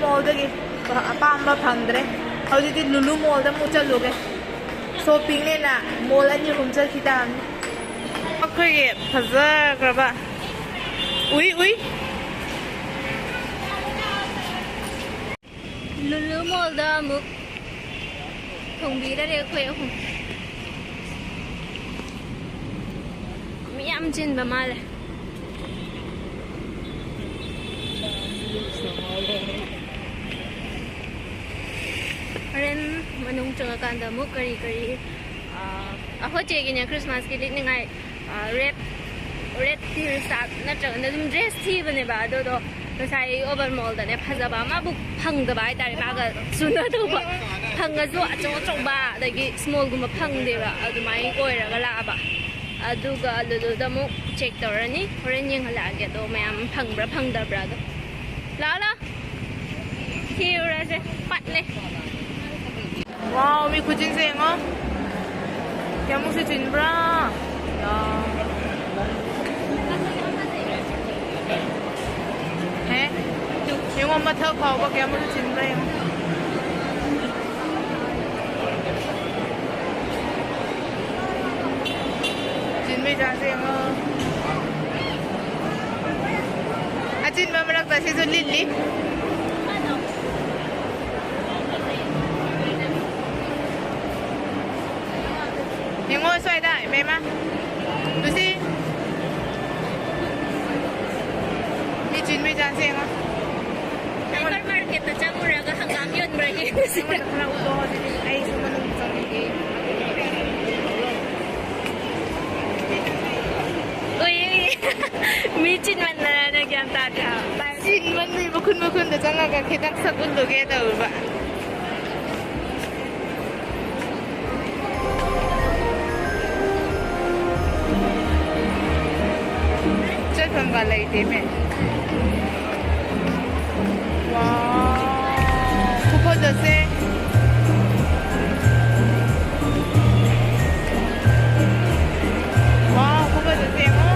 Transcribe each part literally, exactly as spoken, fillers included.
ꯃꯣꯜꯗꯒꯤ ꯑꯄꯥꯝꯕ ꯐꯪꯗ꯭ꯔꯦ꯫ ꯍꯧꯖꯤꯛꯇꯤ ꯂꯨꯂꯨ ꯃꯣꯜꯗ ꯑꯃꯨꯛ ꯆꯠꯂꯨꯒꯦ꯫ ꯁꯣꯞꯄꯤꯡꯅꯦꯅ ꯃꯣꯜ ꯑꯅꯤ ꯑꯍꯨꯝ ꯆꯠꯈꯤ ꯇꯥꯕꯅꯤ꯫ ꯑꯩꯈꯣꯏꯒꯤ ꯐꯖꯈ꯭ꯔꯕ, ꯎꯏ ꯎꯏ꯫ ꯂꯨꯂꯨ ꯃꯣꯜꯗ ꯑꯃꯨꯛ ꯊꯣꯡꯕꯤꯔꯔꯦ ꯑꯩꯈꯣꯏ ꯑꯍꯨꯝ꯫ ꯃꯤ ꯌꯥꯝ ꯆꯤꯟꯕ ꯃꯥꯜꯂꯦ꯫ ꯍꯣꯔꯦꯟ ꯃꯅꯨꯡ ꯆꯪꯉꯀꯥꯟꯗ ꯑꯃꯨꯛ ꯀꯔꯤ ꯀꯔꯤ, ꯑꯥ, ꯑꯩꯈꯣꯏ ꯆꯦꯒꯤꯅꯦ, ꯈ꯭ꯔꯤꯁꯃꯥꯁꯀꯤ ꯂꯤꯠꯅꯤꯡꯉꯥꯏ, ꯑꯥ, ꯔꯦꯗ, ꯔꯦꯗ ꯇꯤ ꯁꯥꯔꯠ ꯅꯠꯇ꯭ꯔꯒꯅ ꯑꯗꯨꯝ ꯗ꯭ꯔꯦꯁ ꯊꯤꯕꯅꯦꯕ꯫ ꯑꯗꯨꯗꯣ ꯉꯁꯥꯏ ꯑꯣꯕꯔ ꯃꯣꯜꯗꯅꯦ ꯐꯖꯕ ꯑꯃꯕꯨ ꯐꯪꯗꯕ ꯍꯥꯏꯇꯥꯔꯦ, ꯃꯥꯒ ꯆꯨꯅꯗꯧꯕ꯫ ꯐꯪꯉꯁꯨ ꯑꯆꯧ ꯑꯆꯧꯕ ꯑꯗꯒꯤ ꯁ꯭ꯃꯣꯜꯒꯨꯝꯕ ꯐꯪꯗꯦꯕ, ꯑꯗꯨꯃꯥꯏꯅ ꯑꯣꯏꯔꯒ ꯂꯥꯛꯑꯕ꯫ ꯑꯗꯨꯒ ꯑꯗꯨꯗꯨꯗ ꯑꯃꯨꯛ ꯆꯦꯛ ꯇꯧꯔꯅꯤ, ꯍꯣꯔꯦꯟ ꯌꯦꯡꯍꯜꯂꯛꯑꯒꯦ ꯑꯗꯣ ꯃꯌꯥꯝ ꯐꯪꯕ꯭ꯔꯥ ꯐꯪꯗꯕ꯭ꯔꯥꯗꯣ꯫ ꯂꯥꯛꯑꯣ ꯂꯥꯛꯑꯣ꯫ ꯊꯤꯔꯨꯔꯁꯦ, ꯄꯠꯂꯦ꯫ ꯋꯥꯎ, ꯃꯤ ꯈꯨꯆꯤꯟꯁꯦ ꯌꯦꯡꯉꯣ꯫ ꯀꯌꯥꯃꯨꯛꯁꯨ ꯆꯤꯟꯕ꯭ꯔꯥ? ꯌꯥ꯫ ꯍꯦ? ꯌꯦꯡꯉꯣ, ꯃꯊꯛ ꯐꯥꯎꯕ ꯀꯌꯥꯃꯨꯛꯁꯨ ꯆꯤꯟꯕ꯭ꯔꯥ ꯌꯦꯡꯉꯣ꯫ ꯆꯤꯟꯕꯩ ꯆꯥꯡꯁꯦ ꯌꯦꯡꯉꯣ꯫ ꯑꯆꯤꯟꯕ ꯃꯔꯛꯇ ꯁꯤꯁꯨ ꯂꯤꯠꯂꯤ꯫ ꯌꯦꯡꯉꯣ ꯁ꯭ꯋꯥꯏꯗ, ꯏꯕꯦꯝꯃ꯫ ꯂꯨꯁꯤ꯫ ꯃꯤ ꯆꯤꯟꯕꯩ ꯆꯥꯡꯁꯦ ꯌꯦꯡꯉꯣ꯫ ꯍꯥꯏꯄꯔ ꯃꯥꯔꯀꯦꯠꯇ ꯆꯪꯉꯨꯔꯒ ꯍꯪꯒꯥꯝ ꯌꯣꯟꯕ꯭ꯔꯥ ꯌꯦꯡꯉꯨꯁꯤ꯫ ꯑꯩꯉꯣꯟꯗ ꯈꯔ ꯎꯠꯂꯣ ꯑꯗꯨꯗꯤ ꯑꯩꯁꯨ ꯃꯅꯨꯡ ꯆꯪꯉꯒꯦ꯫ ꯎꯏ, ꯎꯏ꯫ ꯃꯤ ꯆꯤꯟꯃꯟꯗꯅ ꯒ꯭ꯌꯥꯟ ꯇꯥꯗꯦ ꯍꯥꯏꯕ꯫ ꯆꯤꯟꯃꯟꯕꯩ ꯃꯈꯨꯟ ꯃꯈꯨꯟꯗ ꯆꯪꯉꯒ ꯈꯤꯇꯪ ꯁꯛ ꯎꯠꯂꯨꯒꯦ ꯇꯧꯔꯨꯕ꯫ ꯆꯠꯐꯝꯒ ꯂꯩꯇꯦꯃꯦ꯫ ꯋꯥꯎ, ꯈꯨꯐꯖꯁꯦ꯫ ꯋꯥꯎ, ꯈꯨꯐꯖꯁꯦ ꯌꯦꯡꯉꯣ꯫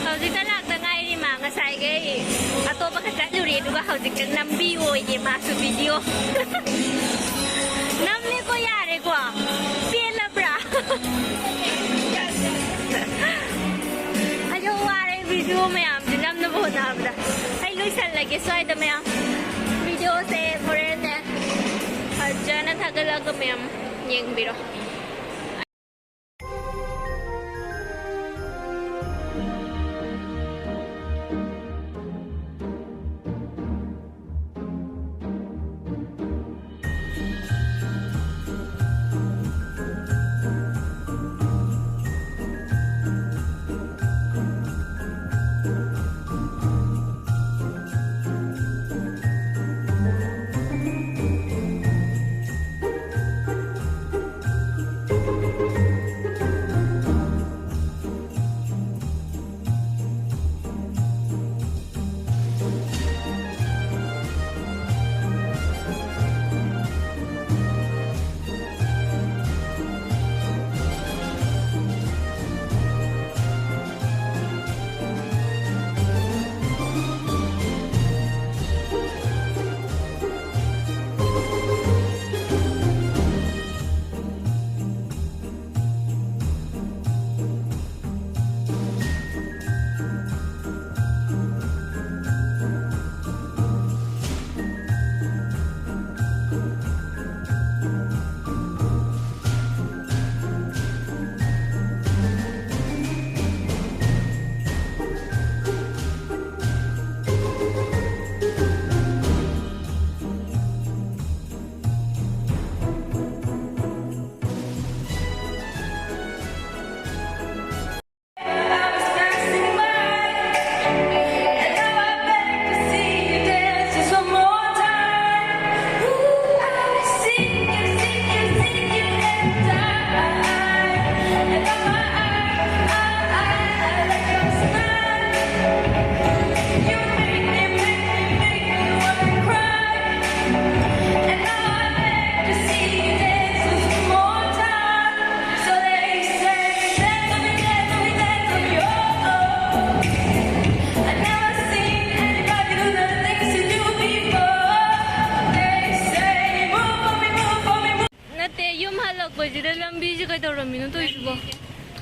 ꯍꯧꯖꯤꯛꯇ ꯂꯥꯛꯇ ꯉꯥꯏꯔꯤ ꯃꯥ꯫ ꯉꯁꯥꯏꯒꯩ ꯑꯇꯣꯞꯄꯒ ꯆꯠꯂꯨꯔꯦ, ꯑꯗꯨꯒ ꯍꯧꯖꯤꯛꯇ ꯅꯝꯕꯤꯌꯣꯌꯦ ꯃꯥꯁꯨ ꯚꯤꯗꯤꯑꯣ꯫ ꯅꯝꯃꯦꯀꯣ, ꯌꯥꯔꯦꯀꯣ꯫ ꯄꯦꯜꯂꯕ꯭ꯔꯥ? ꯑꯩꯁꯨ ꯋꯥꯔꯦ ꯚꯤꯗꯤꯑꯣ ꯃꯌꯥꯝꯁꯦ ꯅꯝꯅꯕ ꯍꯣꯠꯅꯕꯗ꯫ ꯑꯩ ꯂꯣꯏꯁꯜꯂꯒꯦ ꯁ꯭ꯋꯥꯏꯗ ꯃꯌꯥꯝ꯫ ꯚꯤꯗꯤꯑꯣꯁꯦ ꯍꯣꯔꯦꯟꯅꯦ ꯐꯖꯅ ꯊꯥꯒꯠꯂꯒ ꯃꯌꯥꯝ ꯌꯦꯡꯕꯤꯔꯣ꯫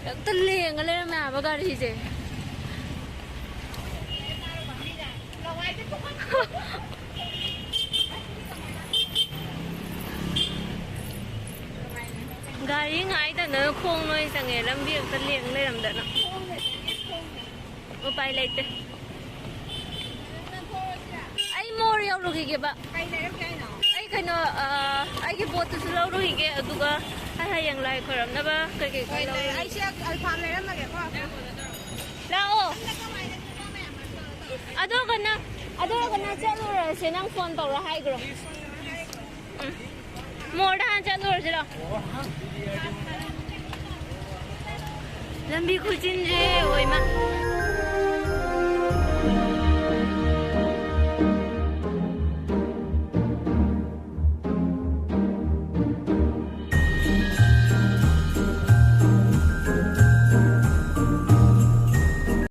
ꯍꯦꯛꯇ ꯂꯦꯡꯉ ꯂꯩꯔꯝꯃꯦ ꯍꯥꯏꯕ ꯒꯥꯔꯤꯁꯦ꯫ ꯒꯥꯔꯤ ꯉꯥꯏꯗꯅ ꯈꯣꯡ ꯂꯣꯏ ꯆꯪꯉꯦ, ꯂꯝꯕꯤ ꯑꯝꯇ ꯂꯦꯡ ꯂꯩꯔꯝꯗꯅ꯫ ꯎꯄꯥꯏ ꯂꯩꯇꯦ꯫ ꯑꯩ ꯃꯣꯔ ꯌꯧꯔꯨꯈꯤꯒꯦꯕ꯫ ꯀꯩ ꯂꯩꯔꯛꯀꯦ ꯍꯥꯏꯅꯣ? ꯑꯩ ꯀꯩꯅꯣ, ꯑ, ꯑꯩꯒꯤ ꯄꯣꯠꯇꯨꯁꯨ ꯂꯧꯔꯨꯈꯤꯒꯦ, ꯑꯗꯨꯒ ꯑꯩ ꯍꯌꯦꯡ ꯂꯥꯏ ꯈꯣꯏꯔꯝꯅꯕ ꯀꯩꯀꯩ ꯈꯔ ꯍꯣꯏ, ꯂꯩ꯫ ꯂꯧꯔꯨꯈꯤꯒꯦ꯫ ꯑꯩꯁꯦ ꯑꯜꯐꯥꯝ ꯂꯩꯔꯝꯃꯒꯦꯀꯣ꯫ ꯂꯥꯛꯑꯣ꯫ ꯑꯗꯨꯒꯅ, ꯑꯗꯨꯒꯅ ꯆꯠꯂꯨꯔꯁꯦ, ꯅꯪ ꯐꯣꯟ ꯇꯧꯔ ꯍꯥꯏꯈ꯭ꯔꯣ꯫ ꯎꯝ꯫ ꯃꯣꯔꯗ ꯍꯥꯟꯅ ꯆꯠꯂꯨꯔꯁꯤ ꯂꯥꯛꯑꯣ꯫ ꯂꯝꯕꯤ ꯈꯨꯆꯤꯟꯁꯦ ꯑꯣꯏꯃ꯫